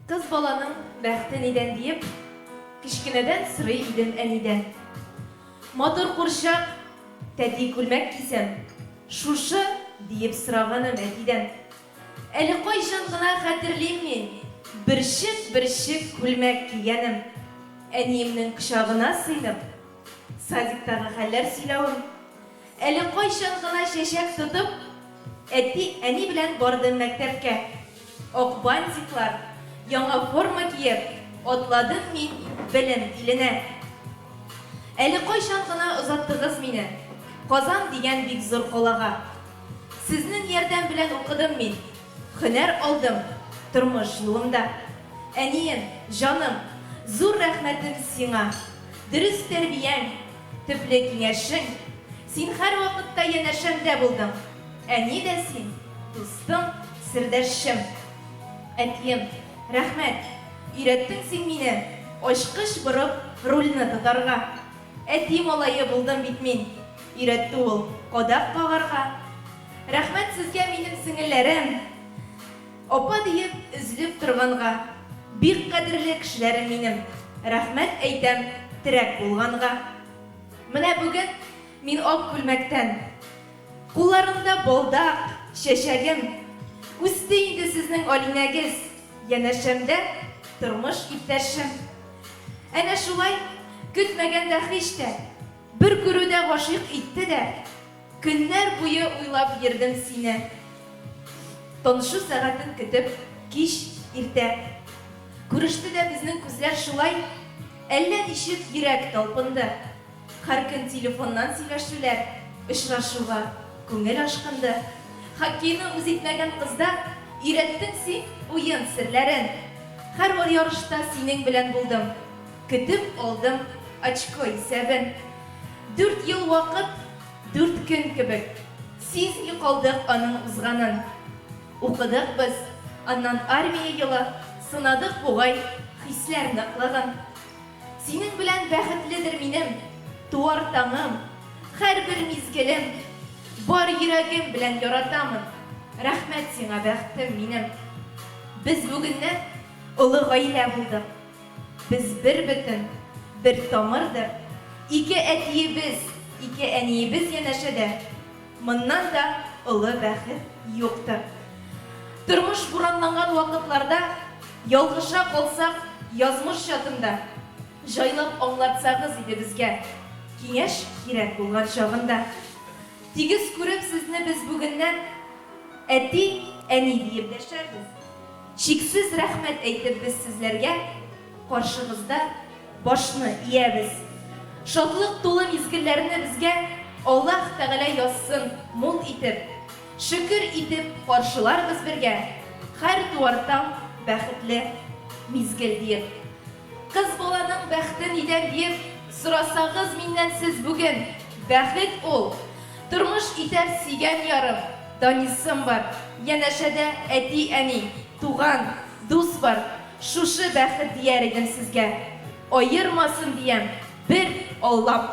Кыз баланың бәхте нидән диеп, Кечкенәдән сорый идем әнидән. Матур курчак, тәти күлмәк кисәм, Шушы, диеп сораганым әтидән. Әле кайчан гына хәтерлим мин, Бөрчек-бөрчек күлмәк кигәнем. Әниемнең кочагына сыенып, Садиктагы хәлләр сөйләвем. Әле кайчан гына чәчәк тотып, әти, әни белән бардым мәктәпкә. Ак бантиклар, яңа форма киеп, атладым мин белем иленә. Әле кайчан гына озаттыгыз мине Казан дигән бик зур калага. Сезнең ярдәм белән укыдым мин, һөнәр алдым тормыш юлымда. Әнием, җаным, зур рәхмәтем сиңа. Дөрес тәрбияң, Төпле киңәшең, Син һәрвакытта янәшәмдә булдың. Әни дә син, дустым, сердәшчем. Әтием, рәхмәт, өйрәттең син мине Ачкыч борып рульне тотарга. Әти малае булдым бит мин, Өйрәтте ул кадак кагарга. Рәхмәт сезгә, минем сеңелләрем, Апа диеп өзелеп торганга. Бик кадерле кешеләрем минем, Рәхмәт әйтәм терәк булганга. Менә бүген мин ак күлмәктән, Кулларымда балдак, чәчәгем. Үсте инде сезнең Алинәгез, Янәшәмдә тормыш иптәшем. Әнә шулай, көтмәгәндә һич тә, Бер күрүдә гашыйк итте дә, Көннәр буе уйлап йөрдем сине. Танышу сәгатен көтеп, кич, иртә. Күреште дә безнең күзләр шулай, әллә ничек йөрәк талпынды. Һәр көн телефоннан сөйләшүләр, очрашуга күңел ашкынды. Хоккейны үз итмәгән кызда өйрәттең син уен серләрен. Һәр ярышта синең белән булдым, көтеп алдым очко исәбен. Дүрт ел вакыт, дүрт көн кебек, Сизми калдык аның узганын. Укыдык без, аннан армия елы, Сынадык бугай хисләр ныклыгын. Синең белән бәхетледер минем Туар таңым, һәрбер мизгелем. Бар йөрәгем белән яратамын, Рәхмәт сиңа, бәхтем минем. Без бүгеннән олы гаилә булдык. Без бер бөтен, бер тамырдыр. Ике әтиебез, ике әниебез янәшәдә. Моннан да олы бәхет юктыр. Тормыш буранланган вакытларда, ялгыша калсак, язмыш чатында, җайлап аңлатсагыз иде безгә, киңәш кирәк булган чагында. Тигез күреп сезне без бүгеннән әти, әни диеп дәшәрбез. Чиксез рәхмәт әйтеп без сезләргә каршыгызда башны иябез. Шатлык тулы мизгелләрне безгә Аллаһ Тәгалә язсын мул итеп. Шөкер итеп каршыларбыз бергә һәр туар таң бәхетле мизгел диеп. Кыз баланың бәхте нидән диеп сорасагыз миннән сез бүген, бәхет ул, тормыш итәр сөйгән ярым, Данисым бар, янәшәдә әти-әни, туган, дус бар, шушы бәхет дияр идем сезгә. Аермасын диям, бер Аллам.